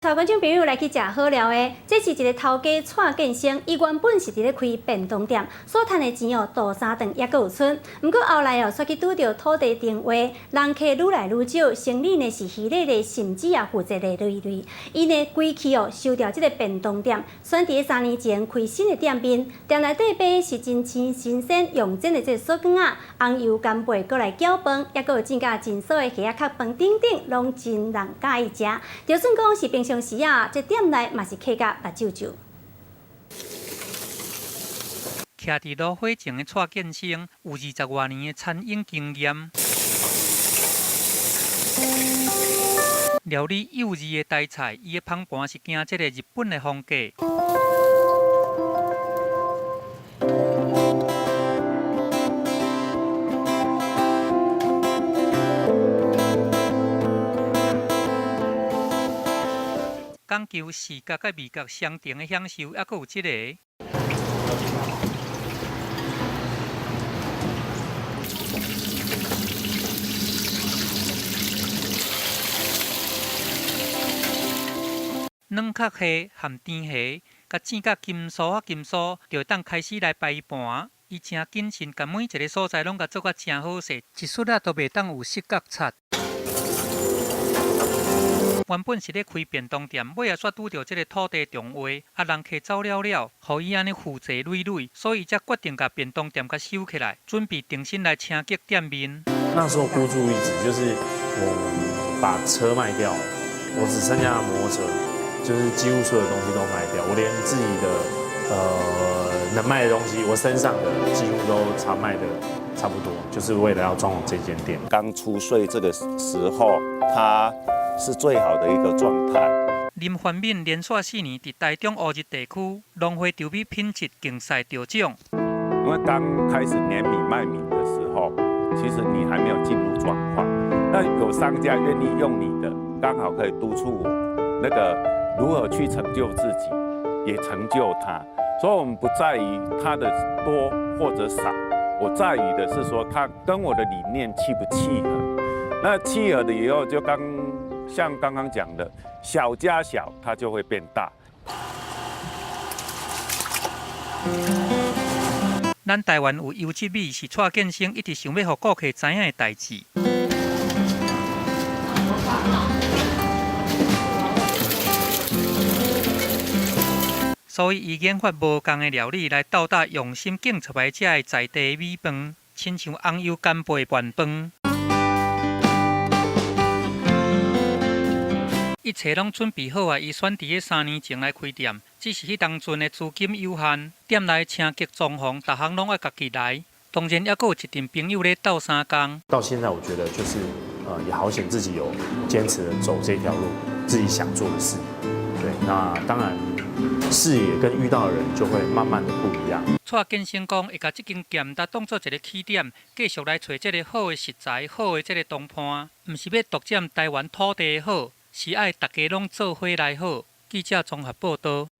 帶觀眾朋友來去食好料的，這是一个頭家蔡建生，伊原本是佇咧開便當店，所趁的錢哦，度三頓猶閣有賰。毋過後來哦，煞去拄著土地重劃，人客愈來愈少，生意呢是稀咧咧，甚至也負債累累。伊呢規氣哦，收掉這个便當店，選佇咧3年前開新的店面，店內底賣是真鮮新鮮用煎的這个趖卷仔，紅油干貝閣來攪飯，猶閣有煎甲真酥的蝦仔殼飯等等，攏真人佮意食。就算講是平常時啊，這店內嘛是客甲目睭睭。徛佇爐火前的蔡建生有20外年的餐飲經驗，料理幼稚的台菜，伊的捧盤是行這个日本的風格。講究視覺佮味覺雙重的享受，猶閣有這个。軟殼蝦含甜蝦，共煎甲金酥啊金酥，就會當開始來擺盤。伊誠謹慎，共每一个所在攏共做甲誠好勢，一絲仔都袂當有死角擦。原本是咧開便當店，尾仔煞拄著這个土地重劃，啊人客走了了，予伊按呢負債累累，所以才決定共便當店共收起來，準備重新來升級店面。那時候孤注一擲，就是我把車賣掉，我只剩下摩托車，就是幾乎所有東西都賣掉，我連自己的能賣的東西，我身上的幾乎都差賣的差不多，就是為了要裝潢這間店。剛出稅這個時候，他是最好的一個狀態。林凡敏連續4年佇台中烏日地區農會稻米品質競賽得獎。因為剛開始碾米賣米的時候，其實你還沒有進入狀況。那有商家願意用你的，剛好可以督促我那個如何去成就自己，也成就他。所以，我們不在於他的多或者少，我在於的是說他跟我的理念契不契合。那契合了以後，就剛。像剛剛講的，小加小，它就會變大。咱台灣有優質米，是蔡建生一直想欲予顧客知影的代誌。所以，伊研發無仝的料理來鬥搭用心種出來這的在地米飯，親像紅油干貝拌飯。一切攏準備好啊！伊選佇咧3年前來開店，只是彼當陣的資金有限，店內升級裝潢，逐項攏愛家己來。當然，猶閣有一陣朋友咧鬥相共。到現在，我覺得就是，也好險自己有堅持的走這條路，自己想做的事。對，那當然視野跟遇到的人就會慢慢的不一樣。蔡建生講，會共這間店當做一个起點，繼續來揣這个好的食材、好的這个同伴，毋是欲獨佔台灣土地的好。是愛大家攏做伙來好。記者綜合報導。